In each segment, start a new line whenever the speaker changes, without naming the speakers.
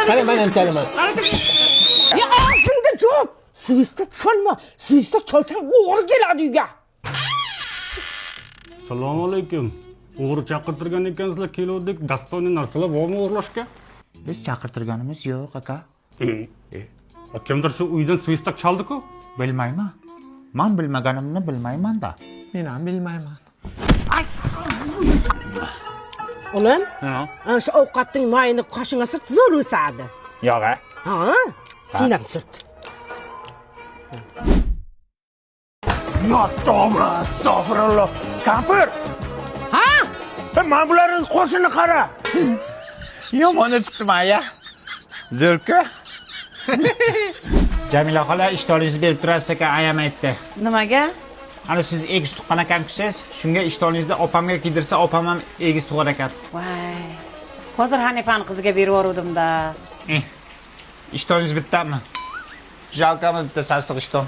Qara, men ham chalaman.
Ya og'zingda javob. Свисток chalma. Свисток chalsang o'g'ri keladi uyga.
Assalomu alaykum. O'g'ri chaqirtirgan ekansizlar, keluvdik. Достойный narsalar bormi o'g'irlashga?
Biz chaqirtirganimiz yo'q, aka.
Kimdir shu uydan свисток chaldi-ku.
Bilmayman. Man bilmaganimni bilmayman-da.
Men ham bilmayman.
O'g'lim,
Ha.
ana shu ovqatning mayini qoshingga surt, zo'r o'sadi.
Yo'q, a.
Ha? Sen ham surt.
Yo, tavba, astag'firulloh. Kampir,
Ha?
Mana bularning qo'shini qara.
Yomon chiqdim aya. Zo'rku. Jamila xola, ishtoningizni berib turasiz ekan, ayam aytdi.
Nimaga?
Ana siz egiz tuqqan ekansiz, shunga ishtoningizni opamga kiydirsa, opam ham egiz tug'ar ekan.
Voy. Hozir Hanifani qiziga berib yuboruvdim-da.
Eh, ishtoningiz bittami? Жалко mi bitta sarsiq ishton?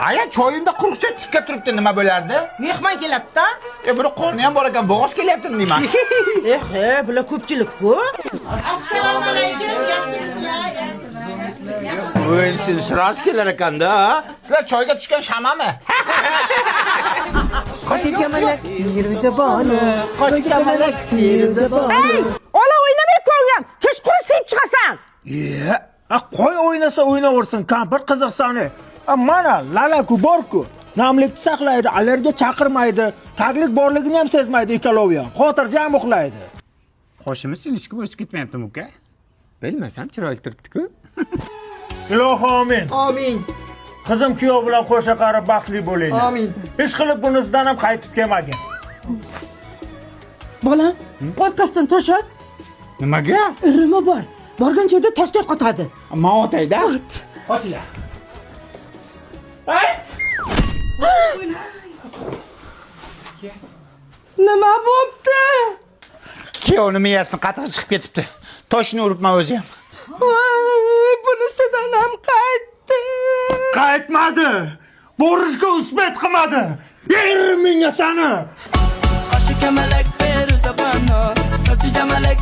Aya, choyimda quruqcha tikka turibdi, nima bo'lardi?
Mehmon keladi-da.
E, buni qorni ham bor ekan, bo'g'oz kelyaptimi deyman.
Eh, he, bular ko'pchilik-ku.
Assalomu alaykum, yaxshimisizlar?
O'lsin, sirasi kelar ekanda. Sizlar choyga tushgan shamami?
Qoshi kamalak Firuza bonu. Qoshi kamalak Firuza bonu.
Ey, ola o'ynamay ko'nglim. Kechqurun sevib chiqasan.
Ye, a qo'y o'ynasa o'ynaversin, kampir qiziqsani. A mana lalaku borku. Namlikni saqlaydi, allergiya chaqirmaydi, taglik borligini ham sezmaydi ikkalovi ham. Xotirjam uxlaydi.
Qoshimiz sinishki o'sib ketmayaptimi, uka?
Bilmasam, chiroyli turibdi-ku.
Ilohi omin.
Amin.
Qizim kuyov bilan qo'sha qarib baxtli bo'linglar.
Amin.
Ish qilib bunisidan ham qaytib kelmagin.
Bolam, orqasidan tosh ot.
Nimaga?
Irimi bor. Borgan joyda toshday qotadi.
Man otayda. Qochinglar.
Nima bo'pti?
Kuyovni miyasini qatig'i chiqib ketibdi. Toshni uribman o'zi ham.
Voy, bunisidan ham qaytdi.
Qaytmadi. Borishga успеть qilmadi. Yer menga sani.
Qoshi kamalak Feruza bano, sochi jamalak.